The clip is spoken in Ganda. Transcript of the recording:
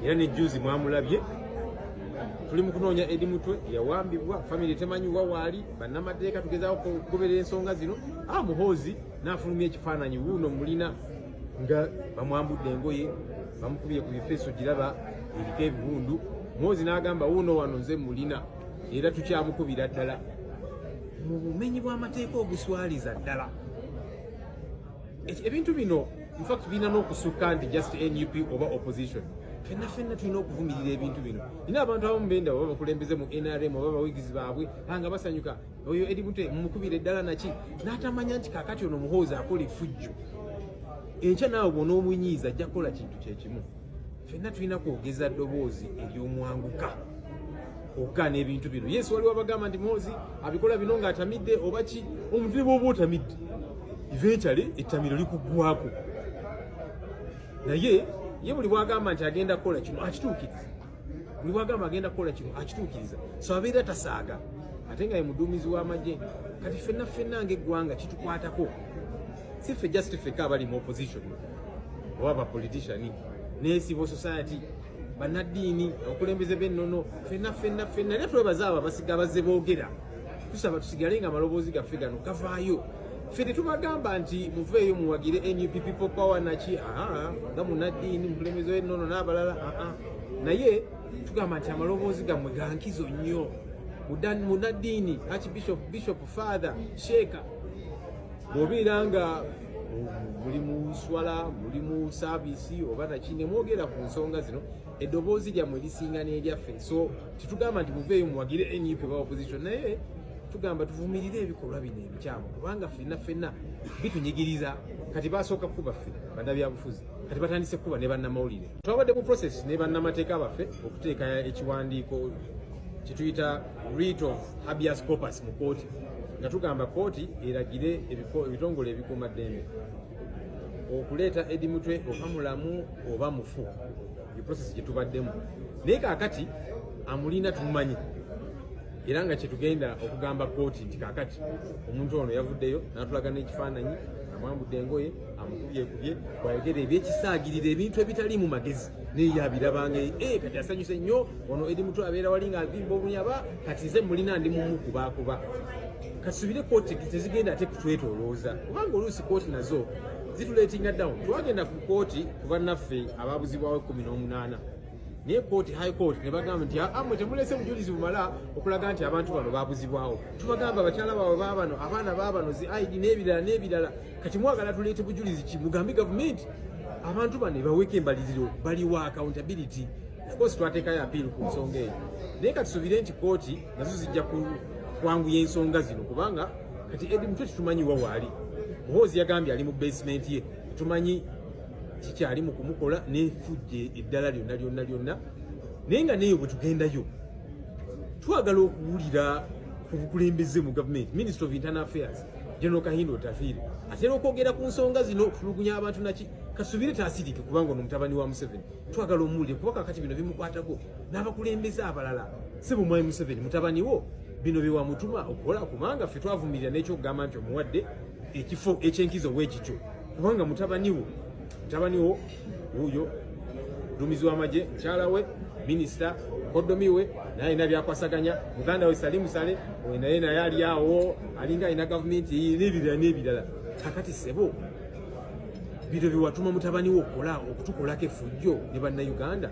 Era ne juzi mwamulabye, tuli mu kunoonya Eddie Mutwe, yawambibwa, famire temanyi wa waali. Bannamateeka tugezaako okugoberera ensonga zino. Muhoozi n'afulumya ekifaananyi, wuuno mulina nga bamwambudde engoye, bamukubye ku bifeso, giraba eriko ebiwundu. Muhoozi n'agamba, "Wuuno wano nze mulina, era tukyamukubira ddala mu bumenyi bw'amateeka oguswaliza ddala." Ebintu bino infact birina n'okusukka nti just NUP oba opposition. Fenna fenna tulina okuvumirira ebintu bino. Nina abantu abamu benda oba bakulembeze mu NRM oba bawigizi baabwe nga basanyuka, oyo Eddie Mutwe mumukubira eddala naki, n'atamanya nti kakati ono Muhoozi akola effujjo, enkya naawe bw'onoomunyiiza ajja kukola kintu kyekimu. Ffenna tulina kwogeza ddoboozi ery'omwanguka okugaana ebintu bino. Yes, waliwo abagamba nti Muhoozi abikola bino ng'atamidde oba ki. Omuntu ne bw'oba otamidde, eventually ettamiro likuggwako. Naye ye buli bwagamba nti agenda kukola kino, akituukiriza. Buli bwagamba agenda kukola kino, akituukiriza. So abeera tasaaga, ate nga ye muduumizi w'amagye. Kati ffenna ffenna ng'eggwanga kitukwatako, si ffe just ffekka abali mu opposition oba abapolitician, ne civil society, bannaddiini, abakulembeze b'ennono, ffenna ffenna ffenna. Era twebaza abo abasiga bazze boogera. Tusaba tusigale nga amaloboozi gaffe gano gavaayo. Ffe tetubagamba nti muveeyo muwagire NUP, People Power naki, aa nga munnaddiini, mukulembeze w'ennono n'abalala, aa naye tugamba nti amaloboozi gammwe ga nkizo nnyo. Munnaddiini, archbishop, bishop, father, sheeka, bw'obeera nga muli mu swala, muli mu service oba naki, ne mwogera ku nsonga zino, eddoboozi lyammwe lisinga n'eryaffe. So tetugamba nti muveeyo muwagire NUP oba opposition, naye tugamba tuvumirire ebikolwa bino ebikyamu, kubanga ffenna ffenna bitunyigiriza. Kati basooka kuba ffe bannabyabufuzi, kati batandise kuba ne bannamawulire. Twabadde mu process ne bannamateeka baffe okuteeka ekiwandiiko kyetuyita writ of habeas corpus mu kooti, nga tugamba kooti eragire ebitongole ebikuumaddembe okuleeta Eddie Mutwe, oba mulamu oba mufu. Ye process gye tubaddemu. Naye kaakati amulina tumumanyi, era nga kyetugenda okugamba kooti nti kaakati omuntu ono yavuddeyo n'atulaga n'ekifaananyi, amwambudde engoye, amukubyekubye, bwayogera ebyekisaagirira, ebintu ebitali mu magezi, naye yabirabanga. Kati asanyuse nnyo ono Eddie Mutwe, abeera wali ng'avimba obunyaba, kati nze mulina ndi mumukubakuba. Kasubire kooti tezigenda ate kutwetolooza, kubanga oluusi kooti nazo zituletinga down. Twagenda ku kooti ku bannaffe ababuzibwawo 18, naye kooti, High Court, ne bagamba nti amwe temulese bujulizi bumala okulaga nti abantu bano babuzibwawo. Tubagamba abakyala baabwe baabano, abaana baabano, zi ID n'ebirala n'ebirala. Kati mwagala tuleete bujulizi ki? Mugambe gavumenti abantu bano ebaweeko embaliriro, baliwa accountability. Of course twateekayo appeal ku nsonga eyo, naye katusubire nti kooti nazo zijja kwanguya ensonga zino, kubanga kati Eddie Mutwe tetumanyi wa waali. Muhoozi yagambye ali mu basement ye, tetumanyi kikyali mu kumukola n'efujja eddala lyonna lyonna lyonna. Naye nga neeyo bwe tugendayo, twagala okuwulira ku bukulembeze mu gavumenti. Minister of Internal Affairs, General Kahinda Otafiire, atera okwogera ku nsonga zino, okutulugunya abantu naki. Kasubire taasirike, kubanga ono mutabani wa Museveni, twagala omuwulire, kuba kakati bino bimukwatako n'abakulembeze abalala. Sebo mwami Museveni, mutabani wo bino bye wamutuma okukola? Kubanga ffe twavumirira n'ekyokugamba nti omuwadde ekifo ekyenkizo bwekityo, kubanga mutabani wo, mutabani wo wuuyo muduumizi w'amagye, mukyala we minisita, koddomi we naye alina byakwasaganya, muganda we Salimu Sale oyo naye ali awo, alinga alina gavumenti n'ebirala n'ebirala. Kakati sebo, bino byewatuma mutabani wo okukola, okutukolako effujjo ne Bannayuganda.